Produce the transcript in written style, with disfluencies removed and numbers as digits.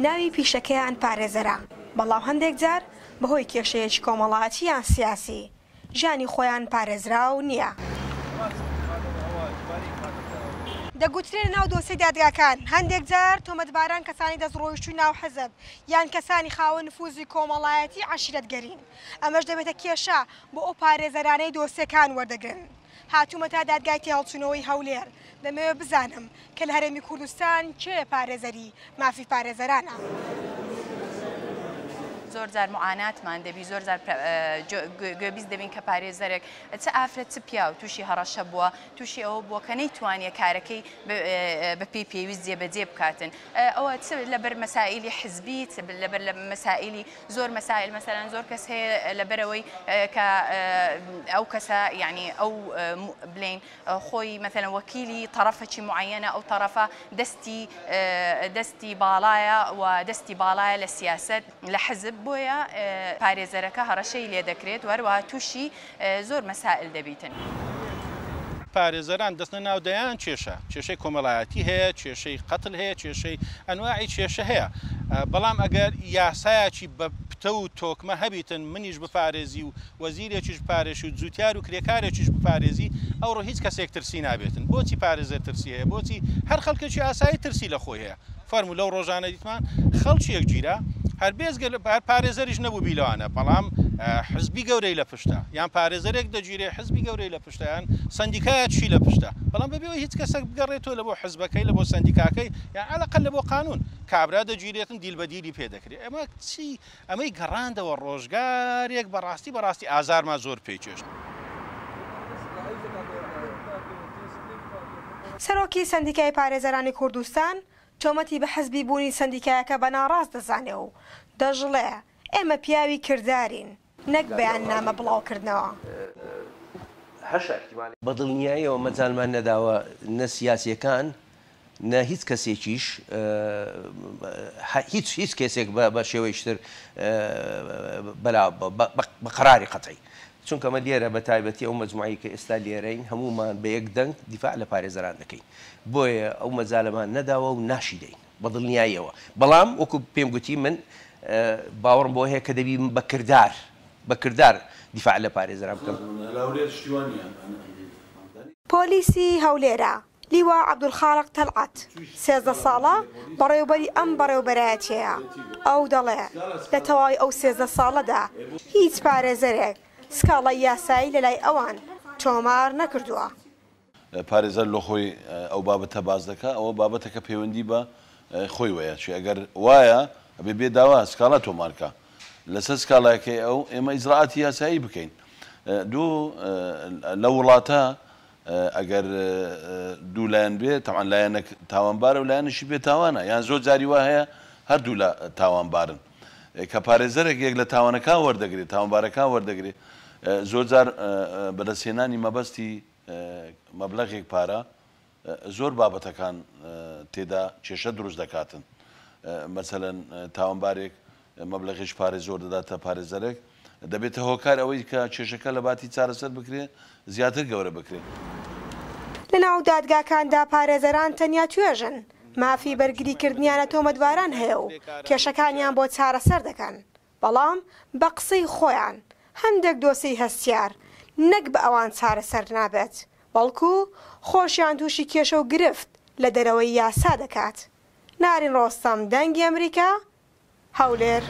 ناوی پیشەکەیان پارێزەرە، بەڵام هەندێک جار بەهۆی کێشەیەکی کۆمەڵایەتی یان سیاسی، ژیانی خۆیان پارێزراو نییە. دەگوترێ لەناو دۆسیەی دادگاکان هەندێک جار تۆمەتباران کەسانی دەستڕۆیشتووی ناو حزب یان کەسانی خاوەن نفوزی کۆمەڵایەتی عەشیرەتگەرین، ئەمەش دەبێتە کێشە بۆ ئەو پارێزەرانەی دۆسیەکان وەردەگرن. هاتوومە تا دادگای تێهەڵچوونەوەی هەولێر، دەمەوێت بزانم کە لە هەرێمی کوردستان کێ پارێزەری مافی پارێزەرانە؟ زۆر جار معاناتمان دەبی، زۆر جار گوێبیست دەبین کە پارێزەرێک چ ئافرەت چ پیاو تووشی هەڕەشە بووە، تووشی ئەوە بووە کە نەیتوانیە کارەکەی بەپێی پێویست جێبەجێ بکاتن. ئەوە چ لەبەر مەسائیلی حزبی، چ لەبەر مەسائیلی زۆر مەسائل، مەسەلەن زۆر کەس هەیە لەبەرئەوەی کە ئەو کەسە یعنی ئەو بلین خۆی مەسەلەن وەکیلی تەڕەفەکی معەیەنە، ئەو تەڕەفە دەستی دەستی باڵایە و دەستی باڵایە لە سیاسەت لە حزب، بۆیە پارێزەرەکە هەڕەشەی لێ دەکرێت و هەروەها تووشی زۆر مەسائل دەبیتن. پارێزەران دەچنە ناو دەیان کێشە، کێشەی کۆمەڵایەتی هەیە، کێشەی قەتل هەیە، کێشەی ئەنواعی کێشە هەیە، بەڵام ئەگەر یاسایەکی بە پتەو و تۆکمە هەبیتن منیش بپارێزی و وەزیرێکیش بپارێشی و جوتیار و کرێکارێکیش بپارێزی ئەوڕۆ هیچ کەسێک ترسی نابێتن. بۆچی پارێزەر ترسی هەیە؟ بۆچی هەر خەڵکێکی ئاسایی ترسی لە خۆی هەیە؟ فەرموو لەو ڕۆژانە دیتمان خەڵکیەک گیرا هەر بێجگە لە هەر پارێزەریش نەبوو بی لەوانە بەڵام حزبی گەورەی لە پشتە یان پارێزەرێک دەگیرێ حزبی گەورەی لە پشتە یان سەندیکایەکیشی لە پشتە بەڵام بەبێ ئەوەی هیچ کەسێک بگەڕێتەوە لە بۆ حزبەکەی لە بۆ سەندیکاکەی یان عەلەقەل لە بۆ قانون کابرا دەگیرێتن دیل بە دیلی پێ دەکرێ ئەمە چی ئەمەی گەڕاندەوە ڕۆژگارێک بەڕاستی بەڕاستی ئازارمان زۆر پێی چێشت. سەرۆکی سەندیکای پارێزەرانی کوردستان تۆمەتی بە حزبی بوونی سەندیکایەکە بە ناڕاست دەزانێ و دەشڵێ، ئێمە پیاوی کردارین نەک بەیاننامە بڵاوکردنەوە. بە دڵنیاییەوە مەجالمان نەداوە نە سیاسییەکان نە هیچ کەسێکیش هیچ هیچ کەسێک بە شێوەیەکی تر بەلا بە قەراری قەتعی چونکە ئەمە لێرە بە تایبەتی ئەو مەجموعەی کە ئێستا لێرەین هەموومان بە یەک دەنگ دیفاع لە پارێزەران دەکەین بۆیە ئەو مەجالەمان نەداوە و ناشیدەین بە دڵنیاییەوە بەڵام وەکو پێم گوتی من باوەڕم بەوە هەیە کە دەبی بە کردار بە کردار دیفاع لە پارێزەران بکەم. پۆلیسی هەولێرە لیوا عەبدولخالق تەلعەت، 13 ساڵە بەڕێوبەری ئەم بەڕێوبەرایەتیەیە، ئەو دەڵێ، لە تەواوی ئەو 13 ساڵەدا هیچ پارێزەرێک سکاڵای یاسایی لەلای ئەوان تۆمار نەکردووە. پارێزەر لۆخۆی ئەو بابەتە باس دەکا، ئەوە بابەتەکە پەیوەندی بە خۆیوەیە، چی ئەگەر وایە ئەبێ بێ داوا سکاڵا تۆمار کا، لەسەر سکاڵایەکەی ئەو ئێمە ئیجرائاتی یاسایی بکەین. دوو لەو وڵاتە ئەگەر دوو لایەن بێ تەبعەن لایەنەک تاوانبارە و لایەنیشی بێ تاوانە یان زۆر جاری وا هەیە هەردوو لا تاوانبارن کە پارێزەرێک یەک لە تاوانەکان وەردەگرێ تاوانبارەکان وەردەگرێ زۆر جار بەدەستهێنانی مەبەستی مەبلەغێک پارە زۆر بابەتەکان تێدا کێشە دروست دەکاتن مەسەلەن تاوانبارێک مەبلەغێکی پارەی زۆر دەداتە پارێزەرێک دەبێتە هۆکار ئەوەی کە کێشەکە لە باتی چارەسەر بکرێ زیاتر گەورە بکرێ. لەناو دادگاکاندا پارێزەران تەنیا توێژن، مافی بەرگریکردنیان لە تۆمەتباران هەیە و کێشەکانیان بۆ چارەسەر دەکەن، بەڵام بە قسەی خۆیان هەندێک دۆسێی هەستیار نەک بە ئەوان چارەسەر نابێت، بەڵکو خۆشیان تووشی کێشە و گرفت لە دەرەوەی یاسا دەکات. نارین ڕۆستەم، دەنگی ئەمریکا، هەولێر.